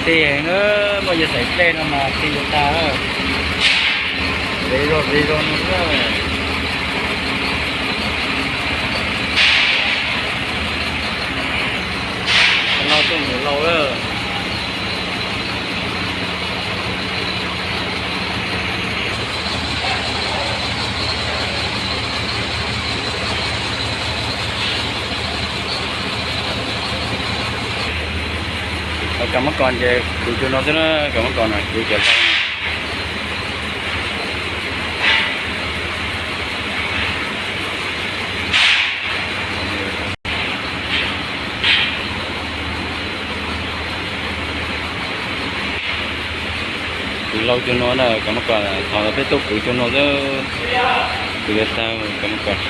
Tig heev na, muaj yog xaiv dlej no mas tig yuav tag. Zes zog zes zog no na. Qhov no tuaj mus laus lawm. Kav muab kos ces kwv cov no xwb na, kav muab kos no kwv cov no. Kwv laus cov no na, kav muab kos, thaum peb tuaj kwv cov no xwb, kwv yuav tag, kav muab kos.